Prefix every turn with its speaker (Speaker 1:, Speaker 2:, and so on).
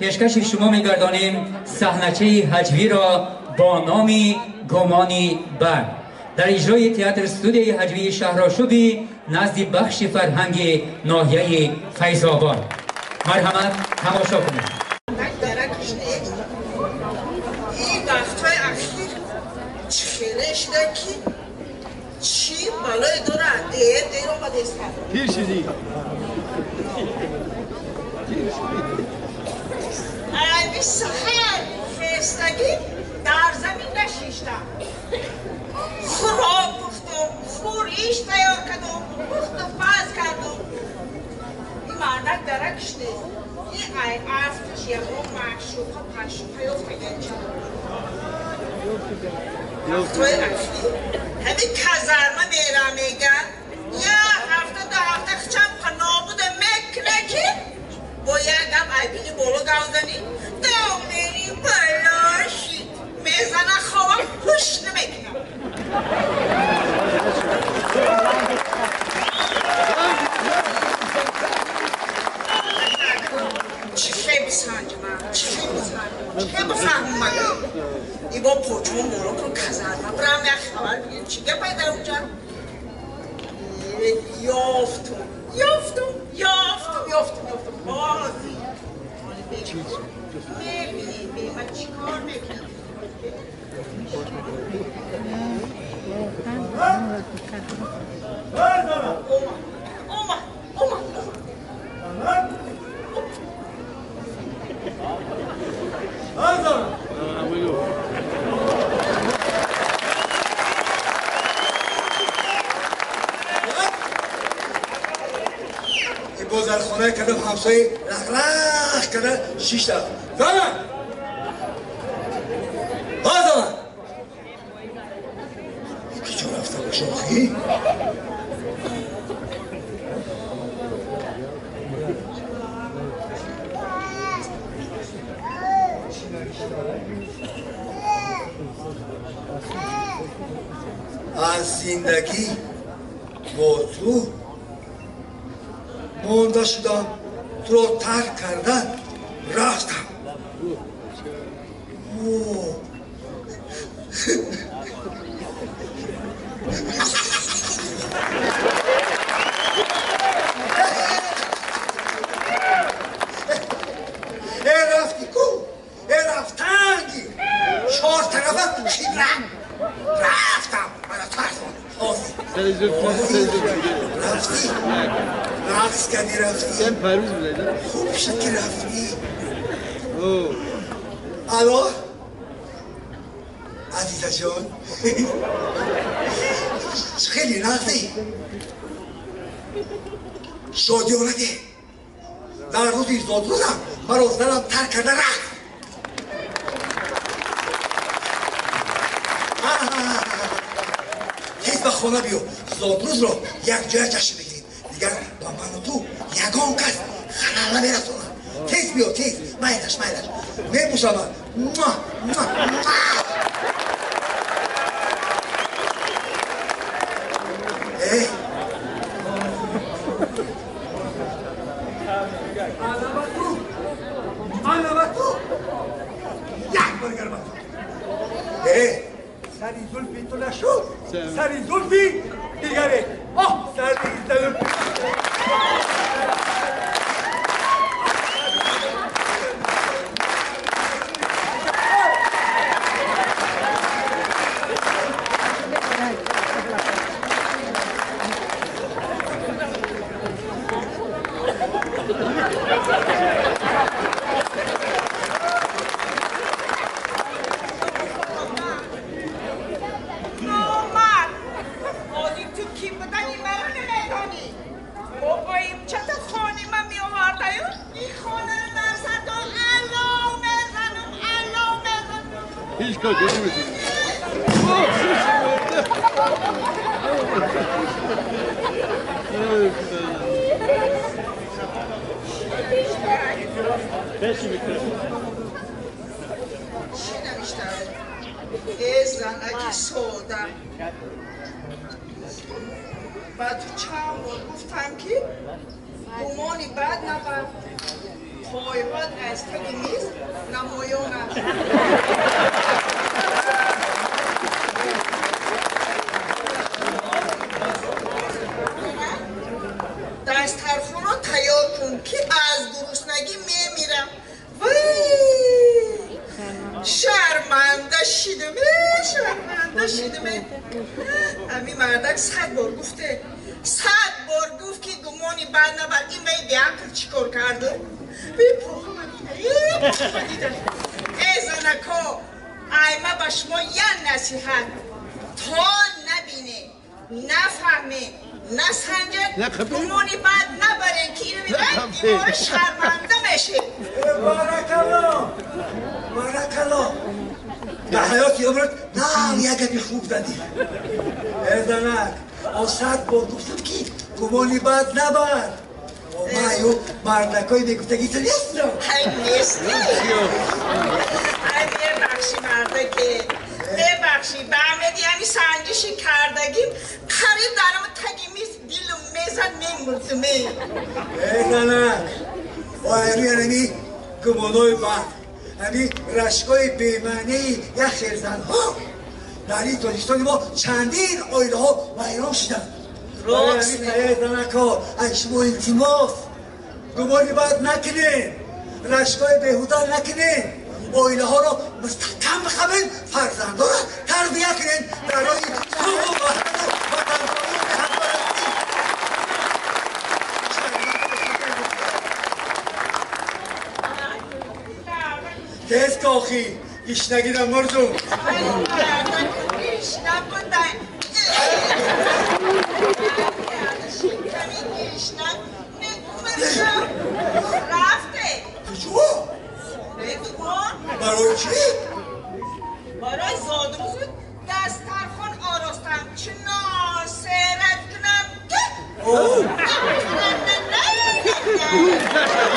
Speaker 1: Пешкаши шумо мегардонем саҳначаи ҳаҷвиро бо номи Гумони бад дар иҷрои театр студияи ҳаҷвии Шаҳрошӯби назди бахши фарҳанги ноҳияи Файзобод. Марҳамат, тамошо кунед.
Speaker 2: Ин вақтҳои ахир чӣ хеле шуда, ки чӣ балое дорад, дер дер омадеста.
Speaker 3: Пир шудӣ.
Speaker 2: Айби саҳар хестагӣ дар замин нашиштам. Хӯрок пухтум, хӯриш тайёр кардум, пухту паз кардум. Ин мардак даракш нест. Ин ай афташ ягон маъшуқа пашуқа ёфтаганча. Вақтҳои ахир ҳамин казарма мерам, меган. Як ҳафта, 2 ҳафта хичам нобуда мекуна, ки бо як гап айбини боло гавзанӣ домери балоши мезана, хобам ҳуш намекунам. Чӣ хе бисанҷам, чӣ хе бисанҷам, чӣ хе бифаҳмам, магар ибо почон боло кун, казарма бирам, як хабар бигирам, чӣ гапай дар унҷа. Ёфтум, ёфтум, ёфтум, ёфтум, ёфтум. Ҳозир мебинӣ, ман чӣ кор мекунам. Омад, омад, омад.
Speaker 3: Боз дар хонаи кадам ҳамсоя лақ-лақ карда шишта. Зана! Ҳа, зана! Ки чо рафта боша охи? Аз зиндагӣ бо ту монда шудам, туро тарк карда рафтам. Э, рафти ку, э, рафтанги чор тарафа хибра рафтам, мана тарсон. Рафтӣ, рақс кардӣ, рафтӣ, хуб шуд, ки рафтӣ. Алло, азизаҷон, хеле нағзӣ, шодиёна де. Дар рӯзи зодрӯзам маро занам тарк карда рафт. Тез ба хона биё, зодрӯзро якҷоя ҷашн мегирем. Дигар ба ману ту ягон кас халал намерасонад. Тез биё, тез. Майлаш, майлаш, мебӯсамат. Муа, муа, муа. Э, ана ба ту, ана ба ту, як бор гар ба ту. Э, сари зулфи ту нашуд, сари зулфи дигаре. Оҳ, сари зулфи.
Speaker 2: Номард! Ҳозир ту кӣ будани маро намедонӣ. Бобоимчата хони ман меовардаю, ин хонаро дар сарто алов мезанам, алов мезанам.
Speaker 3: Ҳеҷ кор наметонӣ.
Speaker 2: Чӣ навиштааст? Э, занаки сода, ба ту чанд бор гуфтам, ки гумони бад набар, пойҳоят аз таги миз Намоён аст. Дастархонро тайёр кун, ки аз гуруснагӣ мемирам. Вай! Шарманда шидам, шарманда шидам. Ҳамин мардак 100 бор гуфте, 100 бор гуфт, ки гумони бад набар. Ин вай беақл чӣ кор карду? Бепохма дида. Э занако, айма ба шумо як насиҳат: то набине, нафаҳме, насанҷед, гумони бад набарен, ки ину мебарад, шарманда мешед.
Speaker 3: Баракалло, баракалло. Дар ҳаёти умрат нав як гапи хуб задӣ. Э занак, он 100 бор гуфтам, ки гумони бад набар. Маю мардакои мегуфтагита нестам.
Speaker 2: Ай нести. Ай мебахшӣ, мардаке, мебахшӣ. Ба амеди ҳами санҷиши кардагим қариб дарам таги миз дилум мезад, мемурдум.
Speaker 3: Э занак, ояри ҳами гумонои бад, ҳами рашкои бемаънии як хел занҳо дар ин Тоҷикистони мо чандин оилаҳо вайрон шуданд.
Speaker 2: Рост.
Speaker 3: Э занако, ай шумо илтимос, гумони бад накунед, рашкои беҳуда накунед, оилаҳоро мустаҳкам бихабед, фарзандоро тарбия кунед дар роҳи сулҳу ваҳдату ватандорию меҳанпарастӣ. Тез кохи, гишнагиро мурдум.
Speaker 2: Ай мардак, гишна будай. Шиками гишна мемурдам. Рафте.
Speaker 3: Куҷо?
Speaker 2: Хонаи дугон.
Speaker 3: Барои чӣ?
Speaker 2: Барои зодрӯзу дастархон оростам. Чунон серат кунам, ки.
Speaker 3: О!
Speaker 2: На, на, на, на, на.